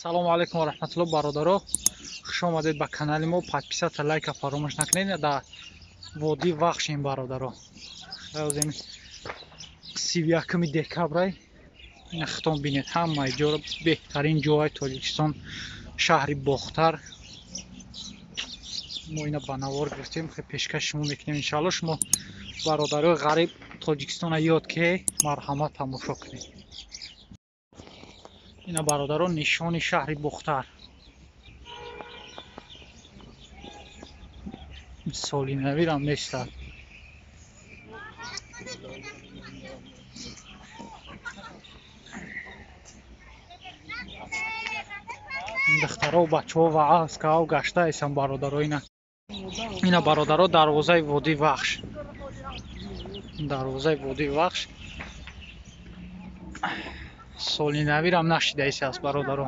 Салому алайкум ва раҳматуллоҳ, бародаро. Хуш омадед ба канали мо. Подписаться, лайка фаромӯш накунед. Дар водии Вахшем, бародаро. Ҳозир 31 декабрай. Ина хитон бинед, ҳамаи ҷоро, беҳтарин ҷоҳои Тоҷикистон, шаҳри Бохтар. Мо ина ба навор гирифтем, пешкаш шумо мекунем. Иншаалло шумо бародарои ғариб Тоҷикистона ёд ки марҳамат тамошо кунед. Ина бародарон, нишони шаҳри Бохтар. Соли навирам нестад. Духтаро, бачаҳо ва аскао гашта эсан, бародаро. Ина бародаро, дарвозаи водии Вахш. Дарвозаи водии Вахш. Соли навирам нашидаиси аст, бародаро.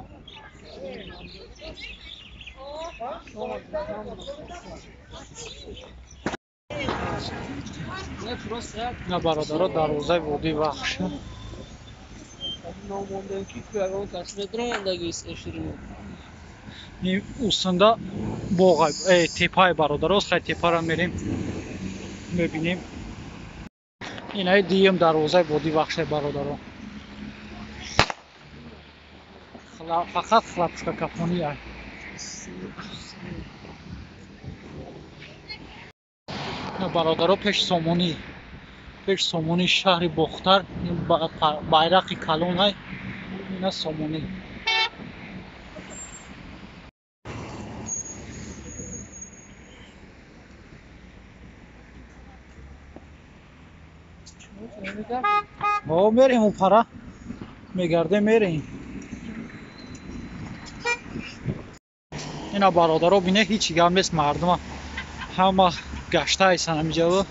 Ина бародаро, дарвозаи водии Вахш. Усунда боғ, тепаи, бародаро, хай тепара мерем, мебинем. Инаи дуюм дарвозаи водии Вахшай, бародаро. Фақат хлопушка капони ай. Бародаро, пеш сомонӣ, пеш сомонии шаҳри Бохтар, байрақи калон ай. Ина сомонӣ. О, мерем он пара. Мегардем, мерем. Ина бародаро, бине, ҳеҷ гап нест, мардума ҳама гашта айсан ҳамиҷо.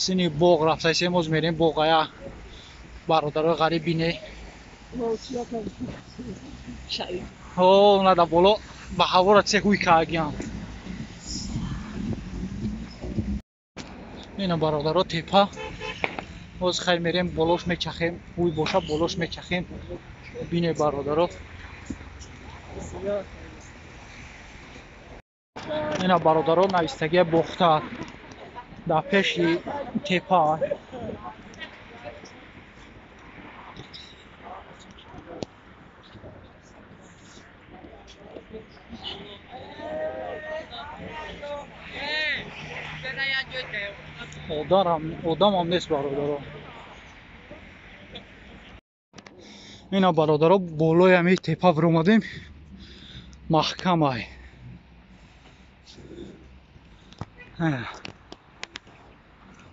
Сини боғ рафтаисем, оз мерем боғая. Бародарои ғариб бине. О, на да боло ба ҳавора це ҳуй каагиям. Ина бародаро, тепа. Оз хайр мерем, болош мечахем, ҳуй боша болош мечахем. Бине, бародаро. Ина бародаро, навистагия Бохтар дар пеши тепа. Одамам нест, бародаро. Ина бародаро, болои ҳамин тепа биромадем, маҳкамай.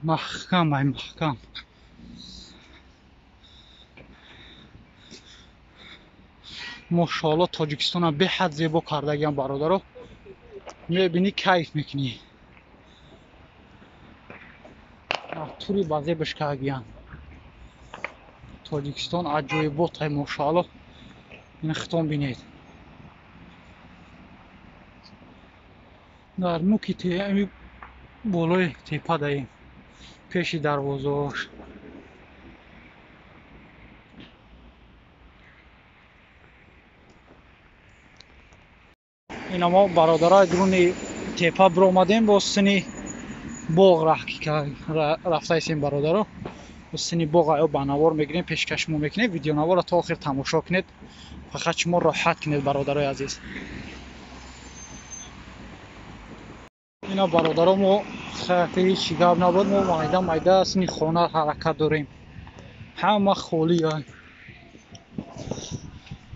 Маҳкамай, маҳкам. Мошоалло, Тоҷикистона беҳад зебо кардагиам, бародаро. Мебинӣ, кайф мекунӣ. Тури ба зебаш кардагиам. Тоҷикистон аҷоиботай, мошоалло. Ина хитон бинед. Дар нуки ами болои тепа даем, пеши дарвозаош. Ина мо бародарои дуруни тепа биромадем, бо сини боғ рафтаисем, бародаро. Сини боғ аё ба навор мегирем, пешкаш шумо мекунем. Видеонаворро то охир тамошо кунед, фақат шумо роҳат кунед, бародарои азиз. Ина бародаро, мо ҳеҷ гап набуд, мо майда майда сини хона ҳаракат дорем. Ҳама холӣ.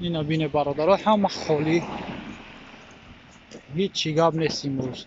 Ина бине, бародаро, ҳама холӣ. Ҳеҷ гап нест имрӯз.